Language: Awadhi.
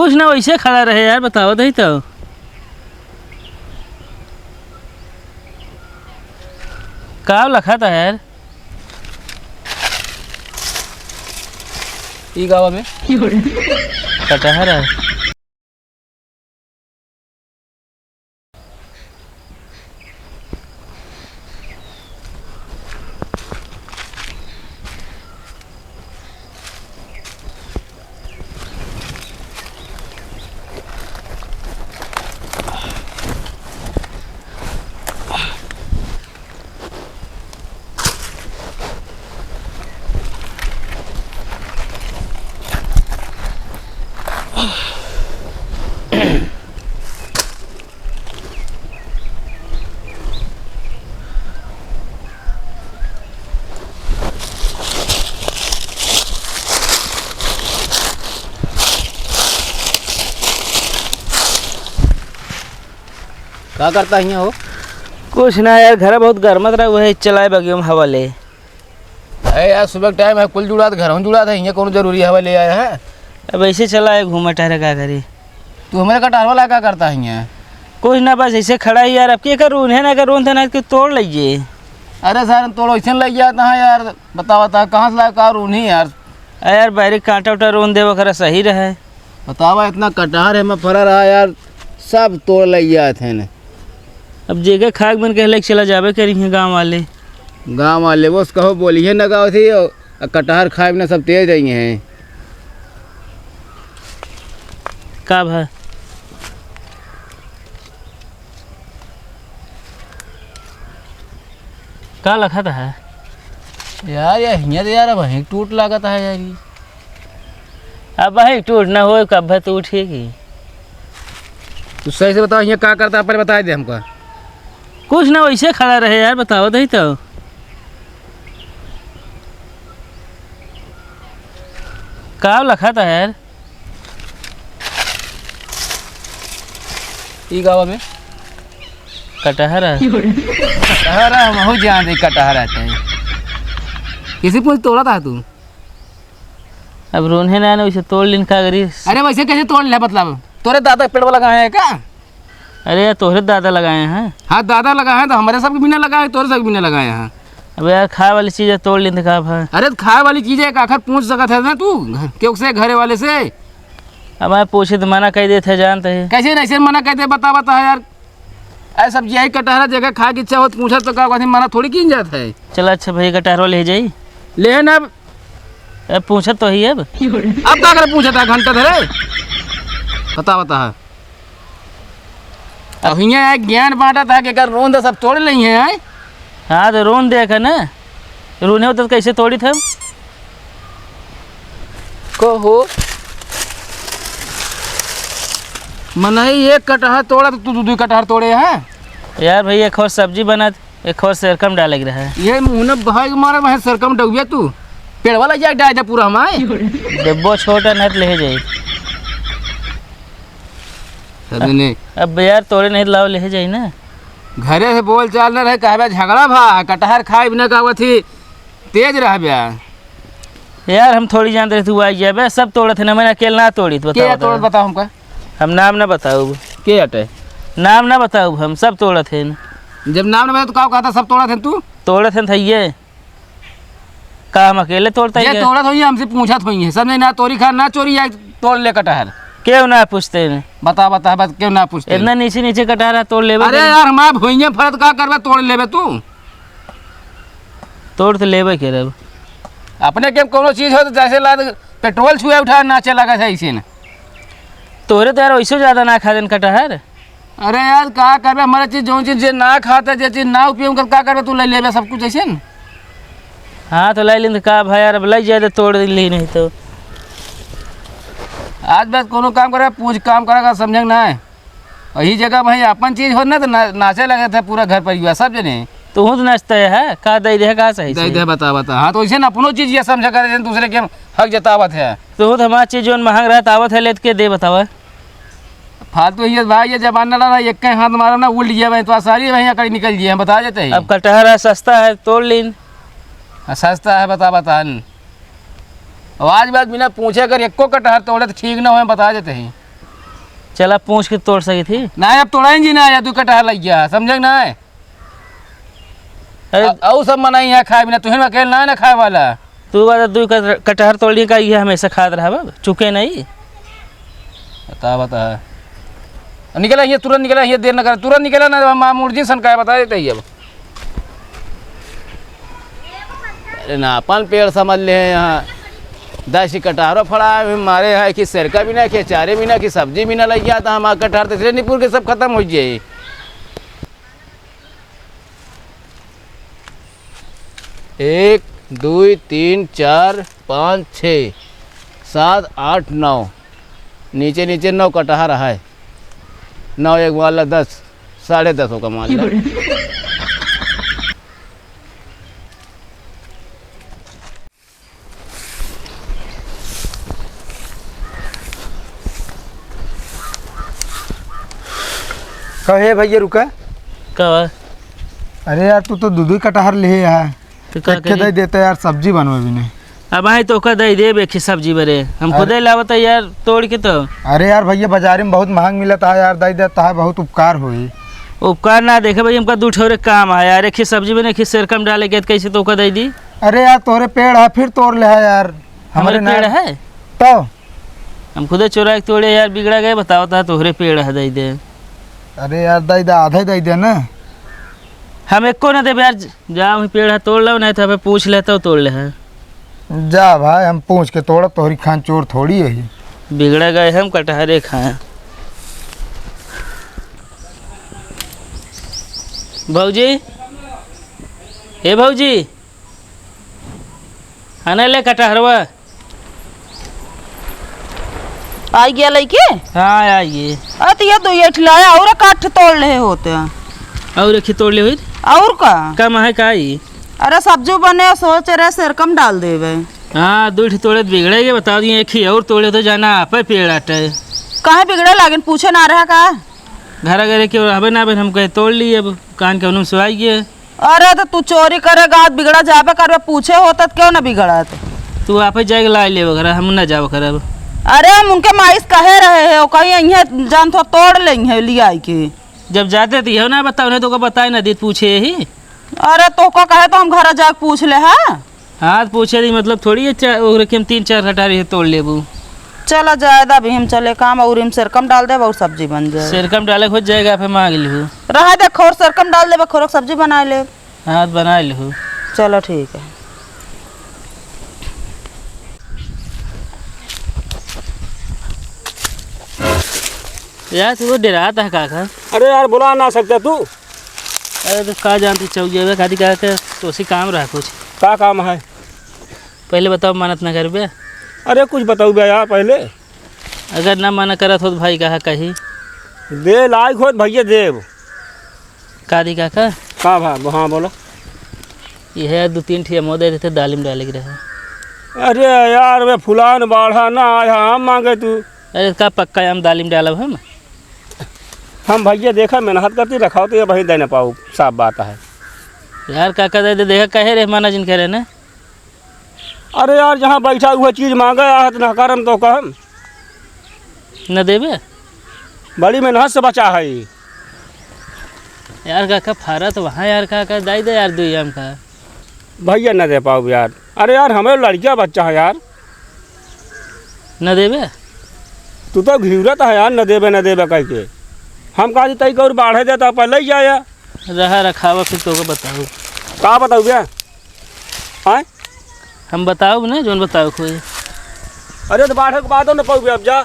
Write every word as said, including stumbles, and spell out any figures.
कुछ ना, वैसे खड़ा रहे यार, बतावत ही तो। का लखत है यार? ई गावा में कटहर है। का करता हियाँ हो? कुछ ना यार, घर बहुत गरमत रहा, वही चलाए बगियो में हवा ले। अरे यार, सुबह के टाइम है, कुल जुड़ात, घर हम जुड़ात है, हियाँ कौनो जरूरी हवा ले आया है? अब ऐसे चलाए, घूमे टहरे, का करी? तू हमारे कटहरवा ला का करता हियाँ? कुछ ना, बस ऐसे खड़ा ही यार। अब के कर रून्हे ना, कर रून्हे ना, कि तोड़ लीजिए। अरे सार, तोड़ ऐसे लग जाता है यार, बतावा ता कहाँ से ला का रून्ही यार? अरे यार, बाहरी कांटा उटा रून्ह दे, वगैरह सही रहे। बतावा, इतना कटहर है, मैं फरा रहा यार, सब तोड़ लग जात हैं। अब जेके खाक मन कहले चला जाबे करी हैं गाँव वाले। गाँव वाले बस कहो बोलिए ना गाँव से, और कटहर खाए बिना सब तेज रही हैं। का भा? का लखत है? यार, ये हियाँ तो यार, अब वहीं टूट लागत है यार, ये। अब वहीं टूट ना होए, कब तू उठेगी? तू सही से बताओ, हियाँ का करता है, पहले बता दे हमको। कुछ ना, वैसे खड़ा रहे यार, बताओ दही तो। का लखत है यार? ई गावा में कटहर है। कटहर है, हम हो जान दे कटहर आते हैं। किसी पूछ तोड़ा था तू? अब रोन्हे ना, ना, वैसे तोड़ लिन का करी। अरे वैसे कैसे तोड़ ले, मतलब तोरे दादा पेड़वा लगाए हैं का? अरे यार, तोहरे दादा लगाए हैं। हाँ, दादा लगाए हैं तो हमारे सबके बिना लगाए, तोरे सबके बिना लगाए हैं। अब यार, खाए वाली चीज है, तोड़ लिन तो का भा? अरे तो खाए वाली चीज है, आखिर पूछ सकत है ना तू घर, क्यों से घरे वाले से? अब मैं पूछे तो मना कर देते हैं, जानते हैं। कैसे नहीं से मना करते, बता, बता यार। अरे सब्जी आई कटहरा, जेके खाए की इच्छा हो तो पूछा तो का कहते, मना थोड़ी कीन जात है। चला अच्छा भैया, कटहरो ले जाई। ले ना अब। अब पूछत तो ही अब। अब का करे पूछत है घंटा धरे? बता, बता। अब हियाँ एक ज्ञान बांटा था कि अगर रोन दे सब तोड़ लें हैं, हैं? हाँ, तो रोन दे के ना। रोने होते तो कैसे तोड़ी थे हम? कहो। मनई एक कटहर तोड़ा तो तू दू दू कटहर तोड़े हैं? यार भाई, एक और सब्जी बनत, एक और सरकम डाले के रहे। ये मुँह न भाई मारा, वह सरकम डउबिया तू। पेड़वा लग जाए, डाल दे पूरा हमारे। डब्बो छोटा न ले जाए। समझने। अब यार, तोड़े नहीं लाओ, ले जाई ना। घरे से बोल चाल न रहे, कहबे झगड़ा भा, कटहर खाए बिना कहबे थी, तेज रहबे। यार, हम थोड़ी जानते रहे तू आ जाबे, सब तोड़त है ना, मैंने अकेले ना तोड़ी, तो के बताओ तोड़त, तो। बताओ हमका। हम नाम ना बताऊब। के अटे? नाम ना बताऊब, हम सब तोड़त है ना। जब नाम ना बताओ तो का कहता सब तोड़त है तू? तोड़त है, ये का हम अकेले तोड़ता ये है? तोड़त होई, हमसे पूछत होई है। समझे ना, तोरी खा ना चोरी, या तोड़ ले कटहर। क्यों ना पूछते हैं? बता, बता, बता, क्यों ना पूछते हैं? इतना नीचे, नीचे कटहर है, तोड़ लेबे अरे करे। यार, हमारे भुइये फरत का करबे, तोड़ लेबे तू। तोड़ तो लेबे करे। अपने के कोनो चीज हो तो जैसे लाद पेट्रोल छुए उठा नाचे लगा है ऐसे न। तोहरे तो यार वैसे ज्यादा ना खा देन कटहर। अरे यार, का करबे, हमारे चीज, जौन चीज जे ना खाते, जे चीज ना उपयोग कर, का करबे, तू ले लेबे सब कुछ ऐसे न। हाँ, तो ले लें तो का भाई यार, अब ले जाए तो तोड़ ली नहीं तो। आज बस कोनो काम करे, पूछ काम करे का समझे ना है। वही जगह भाई अपन चीज हो ना तो ना-, नाचे लगे थे पूरा घर परिवार सब जने। तू तो नाचते है, का दे दे, का सही दे से? दे, बता, बता। हाँ, तो ऐसे ना अपनो चीज ये समझा करे, दूसरे के हम हक जतावत है। तू तो हमार चीज जौन महंग रहत आवत है, लेत के दे बतावा। फालतू ये भाई, ये जमाना रहा, एक के हाथ मारा ना, उल्ट गया भाई, तो सारी वहीं अकड़ी निकल गई, हम बता देते हैं। अब कटहर है, सस्ता है, तोड़ लीन। हाँ, सस्ता है, बता, बता न। अब आज बात बिना पूछे अगर एको कटहर तोड़े तो ठीक ना हो, हम बता देते हैं। चला पूछ के तोड़ सकी थी। ना, अब तोड़ाइन जी ना, या तू कटहर लग गया, समझे कि ना? अरे अ-, अउ सब मनई यहाँ खाए बिना, तुहिन अकेल ना, ना खाए वाला। तू बता, तू कट-, कटहर तोड़ लिए का, ये हमेशा खात रहा बा, चुके नहीं। बता, बता। निकला ये, तुरंत निकला ये, देर न कर, तुरंत निकला ना, हम, हम उर्जिन सन का है, बता देते ही अब। अरे ना, अपन पेड़ समझ ले हैं यहाँ। दस ही कटहरो फड़ा है, मारे है कि सिरका भी ना, कि अचारे भी ना, कि सब्जी भी ना लग गया, तो हमारा कटहर तो इसलिए निपुर के सब खत्म हो जाए। एक, दुई, तीन, चार, पाँच, छः, सात, आठ, नौ। नीचे, नीचे नौ कटहर है। नौ एक मान ला दस, साढ़े दस होगा मान ला। कहे भैया रुका। का बा? अरे यार, तू तो दू दू कटहर ले है। तो का एक के करी? दे देता यार, सब्जी बनवे भी नहीं। अब आई तो का दे देब एक ही सब्जी बरे। हम अरे खुदे लावत है यार, तोड़ के तो। अरे यार भैया, बाजारी में बहुत महंग मिलत है यार, दे देता है, बहुत उपकार होई। उपकार ना देखे भाई, हमका दू ठोरे काम है यार, एक ही सब्जी बने, एक ही सिरका में डाले के, कैसे तो का दे दी? अरे यार, तोहरे पेड़ है, फिर तोड़ ले है यार। हमारे हमारे ना पेड़ है? तो हम खुदे चोरा के तोड़े यार, बिगड़ा गए, बताओ ता तोहरे पेड़ है, दे दे। अरे यार, दे दे, आधे दे दे ना। हम एको ना देबे यार, जा वहीं पेड़ है तोड़ लो, नहीं तो हमें पूछ लेता हूँ तोड़ ले है। जा भाई, हम पूछ के तोड़ब, तोहरी खान चोर थोड़ी है। बिगड़ा गए हम कटहरे खाए। भौजी, ए भौजी, आने ले कटहरवा। आई गया लइके? हाँ, आई गए। अरे तो ये दो ये ठिलाया और काठ तोड़ ले होते हैं। और एक ही तोड़ ले हुई? और का? कम है का ई? अरे सब्जी बने, सोच रहे सिरकम डाल देवे। हाँ, दो ठे तोड़े तो बिगड़े के, बता दिए, एक ही और तोड़े तो जाना आप पेड़ आटे। काहे बिगड़े लागिन, पूछे ना रहा का? घर अगर के रहबे ना बे, हम कहे तोड़ ली, अब कान के उनुम से आई गए। अरे तो तू चोरी करेगा, आज बिगड़ा जाबे करबे, पूछे होत त क्यों ना बिगड़त? तू आपे जाके लाई लेबे घर, हम ना जाबे करब। अरे हम उनके माई से कहे रहे हैं, वो कहीं इहे जान थो तोड़ लेइहे लियाई के। जब जाते तो इहो ना बताओ, नहीं तो ओका बताए ना दी, पूछे ही। अरे तो का कहे तो हम घर जाके पूछ ले, हाँ? हाँ, तो पूछे दी मतलब थोड़ी है, चा-, ओकरे के हम तीन चार कटारी है तोड़ लेबू। चला जाए दा, अभी हम चले काम, और हम सिरकम डाल देब और सब्जी बन जाए। सिरकम डाले हो जाएगा, फिर मांग लिहू। रहा दे, खोर सिरकम डाल देबे, खोर सब्जी बनाए लेब। हाँ, तो बनाए लिहू। चलो ठीक है। यार, तू तो डेरात है काका। अरे यार, बुला ना सकते तू? अरे तो का जानती चौक जावे, खादी का के तोसी काम रहा कुछ। का काम है? पहले बताओ, मानत ना करबे? अरे कुछ बताऊ बे यार पहले। अगर ना मना करत हो तो भाई कहा कही। दे लायक हो तो भैया देव। का दी काका? का भा, हाँ बोलो। यह दो तीन ठे हमो दे देते, दालिम डाले के रहे। अरे यार, वे फुलान बाढ़ा ना आया, हम मांगे तू। अरे का पक्का हम दालिम डालब हम? हम भैया देखा मेहनत करती रखाओ तो ये वही दे ना पाऊ, साफ बात है। यार काका दे दे, देखा कहे रे माना जिन करे ना। अरे यार, जहाँ बैठा हुआ चीज मांगे आ तो नहकारम तो कहम। न देबे? बड़ी मेहनत से बचा है ई। यार काका फारा तो वहाँ यार काका दाई दे यार दुई आम का। भैया न दे पाओ यार। अरे यार, हमें लड़किया बच्चा है यार। न देबे? तू तो घिरत है यार, न देबे, न देबे कह के। हम कहा तई के और बाढ़े देता, पहले ही जाया। रहा रखावा फिर तोके बताऊ। का बताऊ बे? आय? हम बताऊ ना, जोन बताऊ कोई। अरे तो बाढ़े के बाद न पाऊ बे, अब जा।